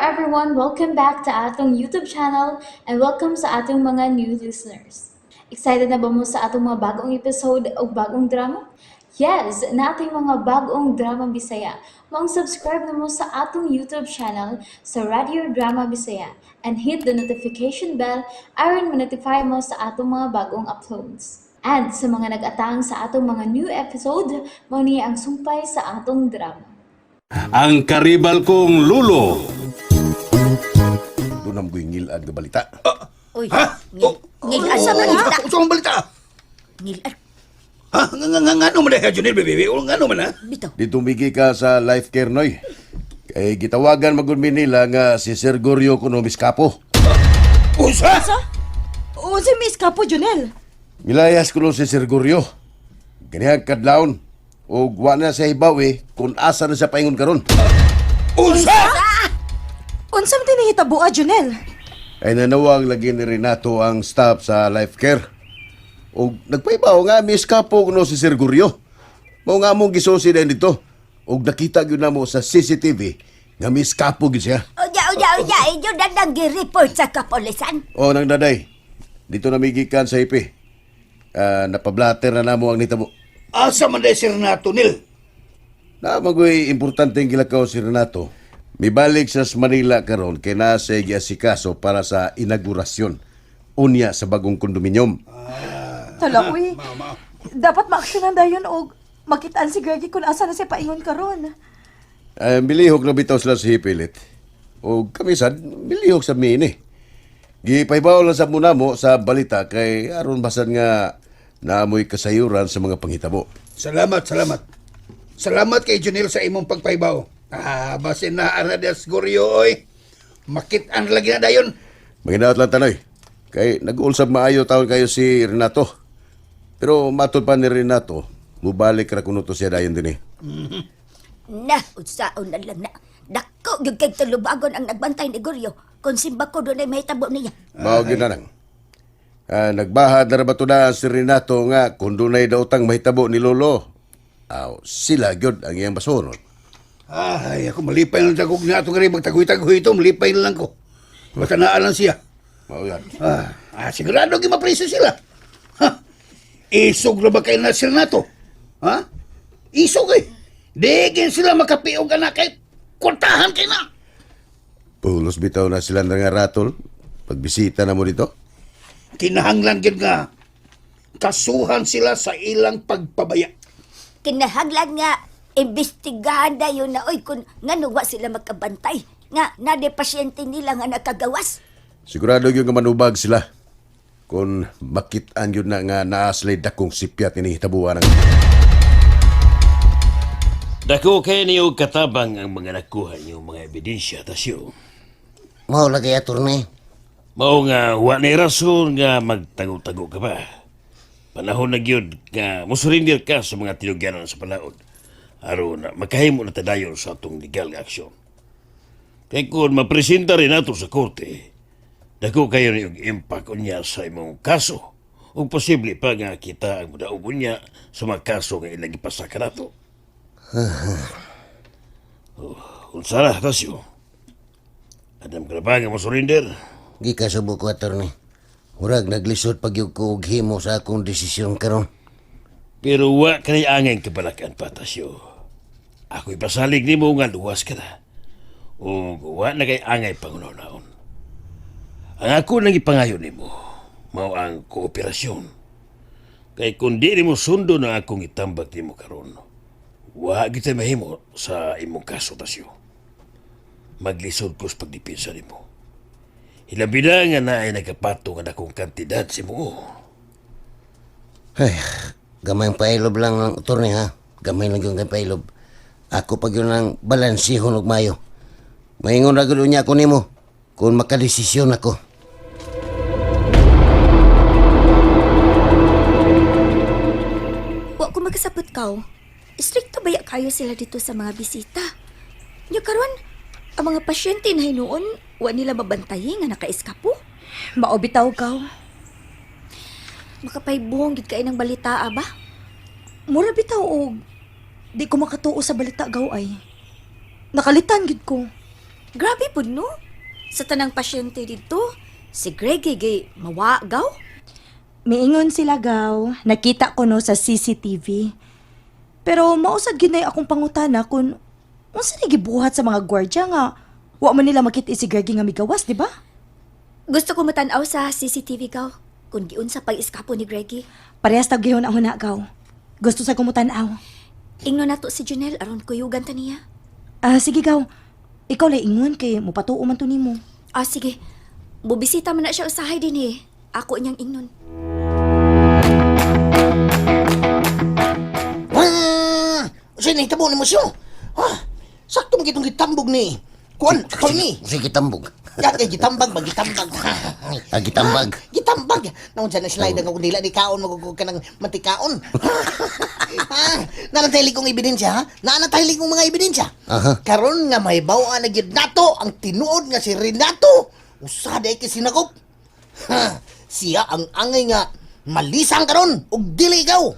everyone! Welcome back to atong YouTube channel and welcome sa atong mga new listeners. Excited na ba mo sa atong mga bagong episode o bagong drama? Yes, naa tay mga bagong drama Bisaya. Maong subscribe na mo sa atong YouTube channel sa Radio Drama Bisaya and hit the notification bell aron ma-notify mo sa atong mga bagong uploads. And sa mga nag-atang sa atong mga new episode, mao ni ang sumpay sa atong drama. Ang karibal kong lulo. Doon ang ngilad nga balita. Uy, Ha? ngil, ngil-ad sa balita. Unsa man balita? Ngil-ad, Ha? Nga nga nga ngano man diha, Junel, baby? O ngano man ha? bitaw. Dito migi ka sa life care, Noy. Kay gitawagan magud mi nila nga si Sir Gorio kuno miskapo. Unsa? Sa? Unsa may iskapo, Junel? Milayas kuno si Sir Gorio. Ganihang kadlawon. Og wa na sa hibaw eh, kung asa na siya paingon karon. Unsa? Unsa man tinihitaboa, Junel? Ay nanawag lagi ni Renato ang staff sa life care. Og nagpaibaw nga miskapo kuno si Sir Gorio. Mao nga among gisusi din dito. Og nakita gyud namo sa CCTV nga miskapo gyud siya. Unya, unya, unya, inyo na nang report sa kapolisan. O, nang daday. Dito na migikan sa ipi. Ah, napablater na namo ang nitabo. Asa man diha si Renato, Nil? Na magoy importante ang gilakaw si Renato. Mibalik sa Manila karon kay naa siya giasikaso para sa inaugurasyon unya sa bagong kondominyum. Tala, uy. Dapat maaksyonan dayon og makitaan si Greggy kung asa na siya paingon karon. Ay, milihok na bitaw sila sa hipilit. O kami sad, milihok sa mini. Gipaybaw lang sa muna mo sa balita kay aron basan nga naamoy kasayuran sa mga panghitabo. Salamat, salamat. Salamat kay Junel sa imong pagpaybaw. Ah, basin na ara diha si Gorio oy. Makit-an lagi na dayon. Maginaot lang tanoy. Kay nag-uulsab maayo taon kayo si Renato. Pero matod pa ni Renato, mubalik ra kuno to siya dayon dinhi. Na, unsaon na lang na. Dako, gyud kay tulubagon ang nagbantay ni Goryo. Kung simba ko doon ay mahitabo niya. Mao gyud na nang. Ah, nagbahad na ra ba to na si Renato nga kung dunay daotang mahitabo ni Lolo. Aw, sila gyud ang iyang basonon. Ay, ako malipay na lang kog na ato gari magtagoy-tagoy ito, malipay na lang ko. Basta naa lang siya. Mao yan. Ah, sigurado gyud mapriso sila. Ha? Isog na ba kayo na si Renato? Ha? Isog eh. Di gin sila makapiog anak kay kwartahan kay na. Pulos bitaw na sila nga ratol. Pagbisita na mo dito. Kinahanglan gyud nga kasuhan sila sa ilang pagpabaya. Kinahanglan nga, imbestigahan dayon na, oy, kung ngano wa sila magkabantay. Nga, na de pasyente nila nga nakagawas. Sigurado gyud nga manubag sila. Kung makit-an gyud na nga naa sila'y dakong sipyat ini hitabuan ang Dako kay niyo katabang ang mga nakuha niyo mga ebidensya tasyo. Mao lagi, attorney. Mao nga wa ni rason nga magtago-tago ka pa. Panahon na gyud nga mosurrender ka sa mga tinugyanan sa palaod. Aron na makahimo na tadayon sa atong legal nga aksyon. Kay kung mapresenta rin nato sa korte, dako kayo ni og impact unya sa imong kaso. Ug posible pa nga kita ang modaog unya sa mga kaso nga ilang gipasaka nato. Oh, unsa na, Tasyo? Adam ka na ba nga mosurrender? Gikasubo ko, attorney. Murag naglisod pag gyud ko og himo sa akong desisyon karon. Pero wa kanay angay kabalakan pa, Tasyo. Ako'y pasalig nimo nga luwas ka na. O wa na kay angay pangunaon. Ang ako nang ipangayo nimo, mao ang kooperasyon. Kay kung di nimo sundo na akong itambak nimo karon, wa gyud mahimo sa imong kaso, Tasyo. Maglisod ko sa pagdepensa nimo. Hilabi na nga naay nagkapato nga dakong kantidad sa imo. Ay, gamay ang pailob lang ng attorney ha. Gamay lang yung kay pailob. Ako pag yun ang balansihon og mayo. Maingon ra gyud unya ko nimo kung makadesisyon ako. Wa ko makasabot kaw. Stricto baya kayo sila dito sa mga bisita. Nya karon, ang mga pasyente na hinuon, wa nila mabantayi nga nakaiskapo. Mao bitaw kaw. Makapaybuhong gid kay ng balita ba? Mura bitaw og di ko makatuo sa balita gaw ay. Nakalitan gid ko. Grabe pud no. Sa tanang pasyente didto, si Greggy gay mawagaw. Miingon sila gaw, nakita ko no sa CCTV. Pero mausad gyud na akong pangutana kung unsa ni gibuhat sa mga gwardiya nga wa man nila makita si Greggy nga migawas, di ba? Gusto ko matan-aw sa CCTV gaw kung giunsa pag-eskapo ni Greggy. Parehas tag gihon ako na gaw. Gusto sa kumutan-aw. Ingno nato si Junel aron kuyugan ta niya. Ah, sige gaw. Ikaw lay ingon kay mupatuo man to nimo. Ah, sige. Bubisita man na siya usahay din eh. Ako niyang ingnon. Wah! Unsay nahitabo nimo siyo? Ha? Sakto man gitong gitambog ni. Kuan, attorney. Sige, tambog. Ya kay gitambag ba gitambag. Ah, gitambag. Ha? Gitambag. Naunsa na slide ang kung dila di kaon magugug ka ng mantikaon. Ha? Nanatili kong ebidensya ha? Nanatili kong mga ebidensya. Aha. Karon nga may na gyud nato ang tinuod nga si Renato. Usa day kay sinakop. Ha? Siya ang angay nga malisang karon ug dili ikaw.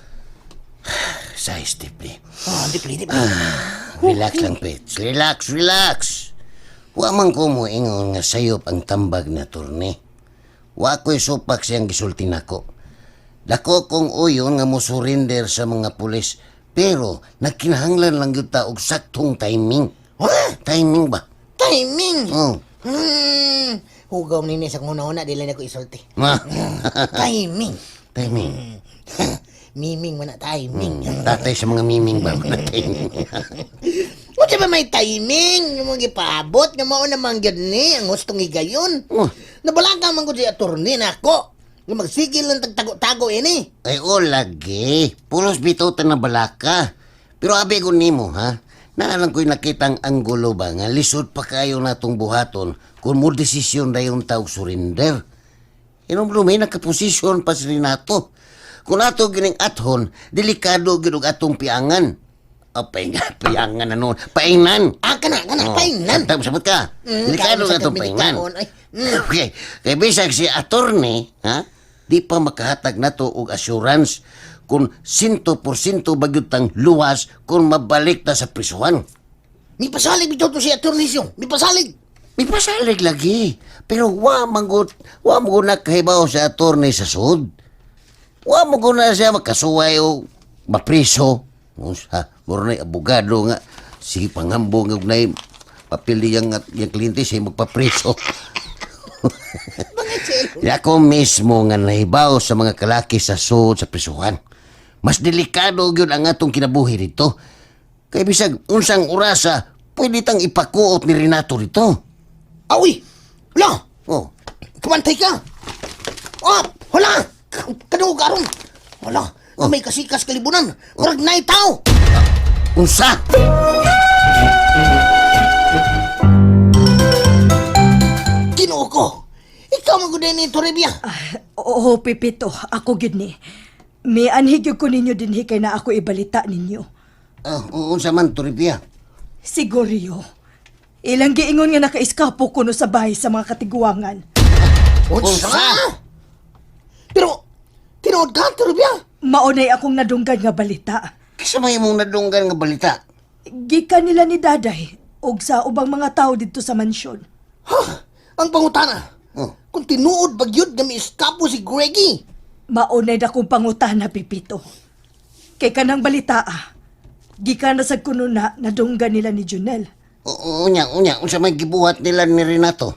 Size, Tipli. Ah, di pili, di pili. Relax lang, Pets. Relax, relax. Wa man ko mo ingon nga sayop ang tambag na turne. Wa ko'y supak siyang gisulti nako. Dako kong uyon nga mo surrender sa mga pulis. Pero nagkinahanglan lang gyud ta og saktong timing. Ha? Timing ba? Timing. Oh. Hugaw nini sa una-una, dili na ko isulti. Ma. Timing. Timing. Miming man na timing. Tatay sa mga miming ba? Timing. Unsa ba may timing? Yung mga gipaabot nga mao namang gyud ni ang hustong higayon. Oh. Nabalaga man gud si attorney nako. Nga magsigil lang tagtago-tago ini. Ay, o lagi. Pulos bitaw ta na balaka. Pero abi ko nimo, ha? Naalang ko'y nakitang anggulo ba nga lisod pa kayo natong buhaton kung mo desisyon na yung tawag surrender. Inom may nakaposisyon pa si Renato. Kung ato gining athon, delikado gid og atong piangan. Oh, paingan, piangan na noon. Painan. Ah, kana, kana, Oh, painan. Sabot, sabot ka. Kaon Delikado sa nga itong painan. kamidikaon, ay. Mm. Okay. Kay bisag si attorney, ha? Di pa makahatag nato og assurance kung 100% bagyod tang luwas kung mabalik ta sa prisuhan. Mipasalig bitaw to si attorney siyo. Mipasalig. May pasalig lagi. Pero wa mangut, wa mo na kahibaw sa attorney sa sud. Wa mo na siya makasuway o mapriso. Unsa, muro na abogado nga. Sige, pangambong og nay papili yang, yang kliyente siya magpapriso. Ako mismo nga nahibaw sa mga kalaki sa sud sa prisuhan. Mas delikado gyud ang atong kinabuhi dito. Kay bisag unsang orasa, pwede tang ipakuot ni Renato dito. Awi. Wala. Oh, Kumantay ka. Ah, wala. Kadungog aron. Wala. Oh. May kasikas kalibunan. Murag nay tao. Unsa? Ginoo ko. Ikaw man gud ni Toribia. Oo, Pipito, ako gyud ni. May anhig gyud ko ninyo dinhi kay na ako ibalita ninyo. Ah, unsa man Toribia? Siguryo. Ilang giingon nga nakaiskapo kuno sa bahay sa mga katiguangan. Unsa? Pero tinuod ka Toribia. Maunay akong nadunggan nga balita. Kisa may imong nadunggan nga balita. Gikan nila ni Daday og sa ubang mga tao didto sa mansyon. Ha? Ang pangutana. Oh. Kung tinuod ba gyud nga miiskapo si Greggy? Maunay na kong pangutana, Pipito. Kay kanang balita ah. Gikan na sa kuno na nadunggan nila ni Junel. Unya, unya, unsa may gibuhat nila ni Renato?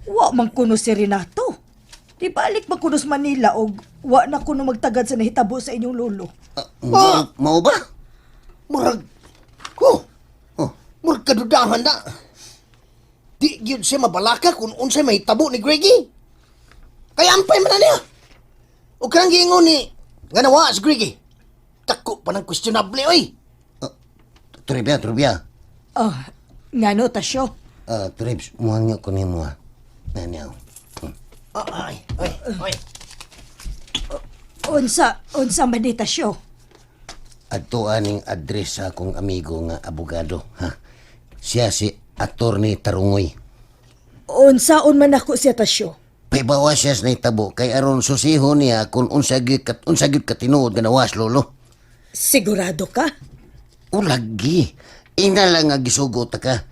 Wa man kuno si Renato. Di balik man kuno sa Manila og wa na kuno magtagad sa nahitabo sa inyong lolo. Ah, mao, mao ba? Murag ko. Oh. Murag kadudahan na. Di gyud siya mabalaka kung unsay mahitabo ni Greggy. Kaya ampay man na niya. O kanang giingon ni nga nawa si Greggy. Dako pa ng questionable oy. Toribia, Toribia. Ah, ngano ta siyo? Ah, Toribs, muhangyo ko nimo ha. Nanyaw. Ah, ay, ay, ay. Unsa, unsa man ni ta siyo? Adto aning address sa akong amigo nga abogado, ha. Siya si Attorney Tarungoy. Unsaon man ako siya ta siyo? Paibawa siya sa nahitabo kay aron susihon niya kung unsa gyud kat unsa gyud katinuod nga nawas lolo. Sigurado ka? O lagi. Ina lang nga gisugo ta ka.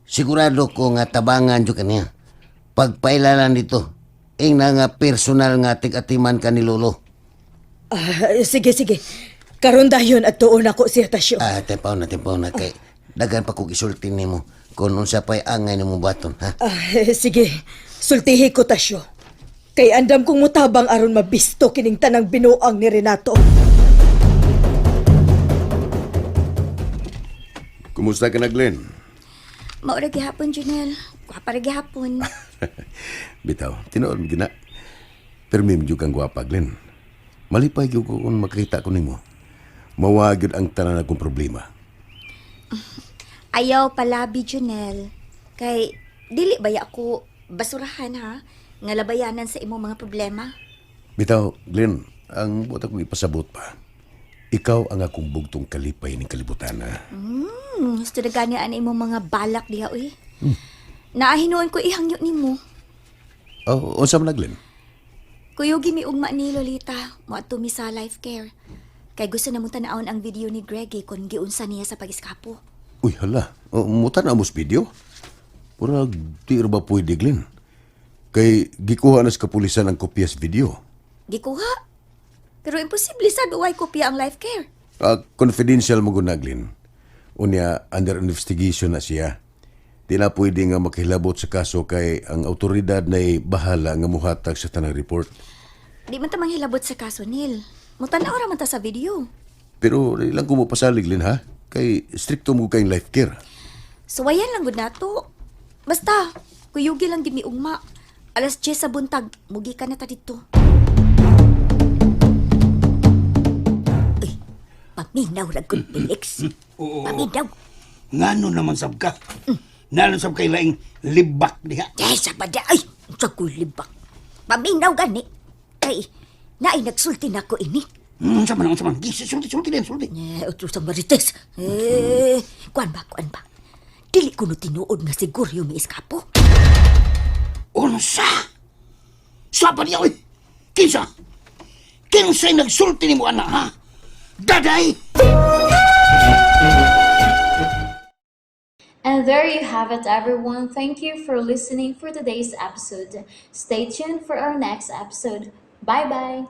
Sigurado ko nga tabangan jud kaniya. Pagpailalan dito, ing na nga personal nga tig-atiman ka ni Lolo. Ah, sige, sige. Karon dayon at tuon ako siya, Tasyo. Ah, tempaw na kay daghan pa kog isulti nimo kung unsa pay angay nimo baton, ha? Ah, sige, sultihi ko, Tasyo. Kay andam kong mutabang aron mabisto kining tanang binuang ni Renato. Kumusta ka na, Glenn? Maura gihapon, Junel. Gwapa ra gihapon. Bitaw, tinuod mo gina. Pero may medyo kang gwapa, Glenn. Malipay gyud ko kung makita ko nimo. Mawa gyud ang tanan akong problema. Ayaw palabi, Junel. Kay dili baya ako basurahan ha nga labayanan sa imong mga problema. Bitaw, Glenn, ang buot akong ipasabot pa. Ikaw ang akong bugtong kalipay ning kalibutan. Ha? Gusto na gani ang imong mga balak diha uy. Naahinuon ko ihangyo nimo. Oh, unsa man na, Glenn? Kuyugi mi ugma ni Lolita, moadto mi sa life care. Kay gusto na mo tan-awon ang video ni Greggy kung giunsa niya sa pag-eskapo. Uy, hala. Oh, mutan amos video? Pura di ra ba pwede, Glenn? Kay gikuha na sa kapulisan ang kopya sa video. Gikuha. Pero imposible sad uway kopya ang life care. Ah, confidential mo gud na, Glenn. Unya, under investigation na siya. Di na pwede nga makihilabot sa kaso kay ang autoridad na'y bahala nga muhatag sa tanang report. Di man ta manghilabot sa kaso nil. Mutan-aw ra man ta sa video. Pero di lang ko mo pasalig, Glenn, ha? Kay stricto mo kayong life care. Suwayan lang gud nato. Basta, kuyugi lang gid mi ugma. Alas 10 sa buntag, mugi ka na ta didto. Uy, paminaw ra gud Felix. Oo. Paminaw. Ngano naman sab ka? Nano sab kay laing libak diha. Dahil sa bada, ay, sa kulibak. Paminaw gani. Kay, naay nagsulti na ko ini. Unsa man, unsa man. Gi, Sulti, sulti din, sulti. Eh, utro sa marites. Eh, kuan ba, kuan ba. Dili ko no tinuod nga siguro yung miiskapo. Unsa? Sa pa niya, oy. Kinsa? Kinsa'y nagsulti nimo ana, ha? Daday! And there you have it, everyone. Thank you for listening for today's episode. Stay tuned for our next episode. Bye bye.